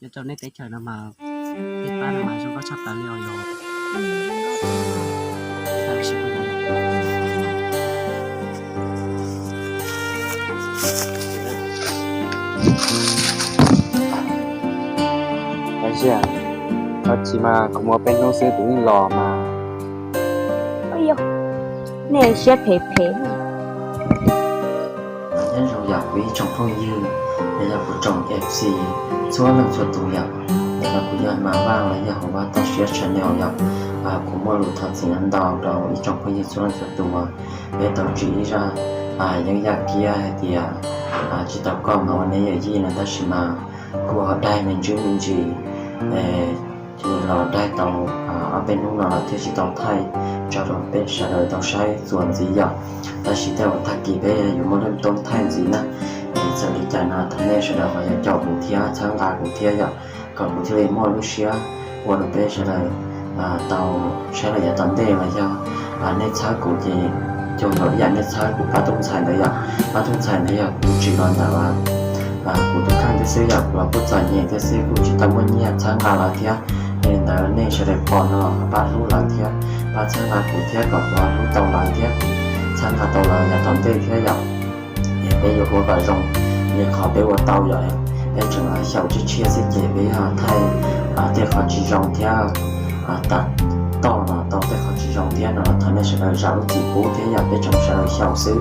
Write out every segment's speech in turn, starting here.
Nyob rau nej teb chaws no mas tej pab no mas zoo nkauj tshaj plaws li os yog. Tab sis, tab sis mas kuv muaj peb hnub xwb kuv yeej los mas. Nej siab phem phem. Nyob zoo yog kuv ib tsoom phooj ywg, los yog kuv tsoom F C txhua leej txhua tus yom. Ntawm no kuv yog Mas Vaj los yog hauv Vaj Toj Siab channel yom. Kuv muaj lus thov txim ntau rau ib tsoom phooj ywg txhua leej txhua tus uas peb tau tsim ib zaj yeeb yaj kiab hais tias tsis tau koj mas ua neb yawm yij no tab sis mas kuj ho daig me ntsis me ntsis los daig tau ob peb hnub no los thiaj tsis tau thaij tso rau peb sawv daws tau saib txuas ntxiv yom. Tab sis tej uas tag kis peb yuav muaj lub toob thaij ntxiv na. Es txawm li cas no thov nej sawv daws ho yog caum kuv thiab txhawb nqa kuv thiab yom, kom kuv thiaj li muaj lub siab ua rau peb sawv daws tau saib los yav tom ntej los yog nej txhawb kuv ces cuag nkaus ib yam nej txhawb kuv pab tub ntxhais ntawd yom. Pab tub ntxhais ntawd yog kuv tsim los ntawm kuv tus kheej thiab xwb yom, kuv los kuj txom nyem thiab xwb kuj tsis tau muaj nyiaj txhawb nqa lawv thiab. Yog li ntawd nej sawv daws pom no los pab hlub lawv thiab pab txhawb nqa kuv thiab kom kuv hlub tau lawv thiab txhawb nqa tau lawv yav tom ntej thiab yom. Es peb yuav ua kom zoo li qhov peb ua tau yom. Peb tseem xyaum tshiab tshiab xwb ces peb yog thaij tej qhov tsis zoo thiab tau toj los tau tej qhov tsis zoo thiab no los thov nej sawv daws zam lub txim pub thiab yom, peb tseem sawv daws xyaum xwb.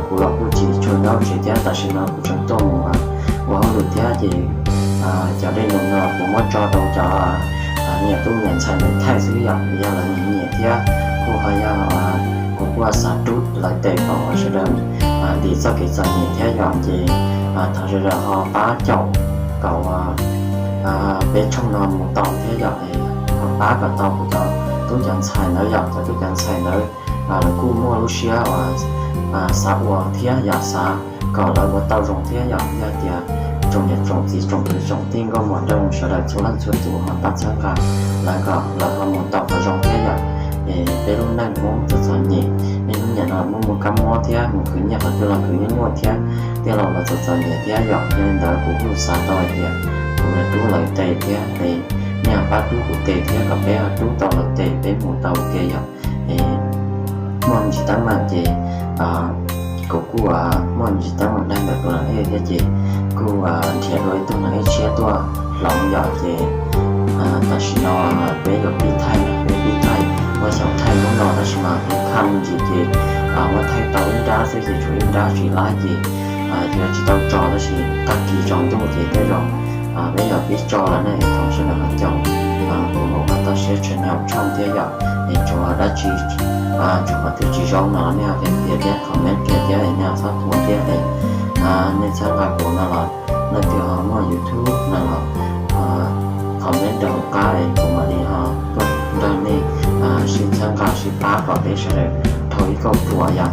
Kuv los kuj tsis tshua nyob tsev thiab tam sim no kuv tseem tuaj mus ua hauj lwm thiab ces cov dej num no kuv muab tso rau cov niam tub niam ntxhais ntawd thaij xwb yom, yog lawv nyiam nyiam thiab kuj ho yog kuv kuj xav rub lawv tes kom sawv daws dim txoj kev txom nyem thiab yom, ces thov sawv daws ho pab caum kom peb tshooj no mus tau thiab yom, ho pab kom tau kuv cov tub cov ntxhais ntawd yom, cov tub cov ntxhais ntawd lawv kuj muaj lub siab uas xav ua thiab yom, xav kom lawv ua tau zoo thiab yom. Yog tias tsoom niam tsoom txiv tsoom kwv tsoom tij nkauj muam nraug nus sawv daws txhua leej txhua tus ho pab txhawb nqa lawv kom lawv ho mus tau qhov zoo thiab yom. Es peb lub neej Hmoob txom txom nyem, niaj hnub nim no muaj muaj kab mob thiab mus khwv nyiaj qhov twg los khwv nyiaj nyuaj thiab, tij laug los txom txom nyem thiab yom. Yog li ntawd kuv kuj xav tau hais tias kuv yuav rub lawv tes thiab es nej pab rub kuv tes thiab kom peb rub tau lawv tes peb mus tau ua ke yom. Es muaj me ntsis teeb meem ces kuv kuj muaj me ntsis teeb meem daig ntawm tus neeg ej thiab ces kuj nrhiav dua ib tug neeg ej tshiab tuaj hloov yom. Ces tam sim no peb yuav pib thaij, peb pib thaij muab xyaum thaij hnub no tab sis mas kuv khaj me ntsis ces muab thaij tau ib nrab xwb ces tshuav ib nrab tsis laib ces yuav tsis tau tso tab sis tag kis tsaus ntuj ces tej zaum peb yuav pib tso lawm ne. Thov sawv daws ho caum kuv hauv Vaj Toj Siab channel tshooj thiab yom. Es tsuas dab tsi, tsuas qhov twg tsis zoo no nej ho qhia qhia thiab comment qhia thiab nej ho txhob thuam thiab es nej txhawb nqa kuv no los leej twg ho muaj YouTube no los comment rau hauv qab es kuv mam li ho tuaj nrog nej sib txhawb nqa sib pab kom peb sawv daws dhau ib kauj ruam yom.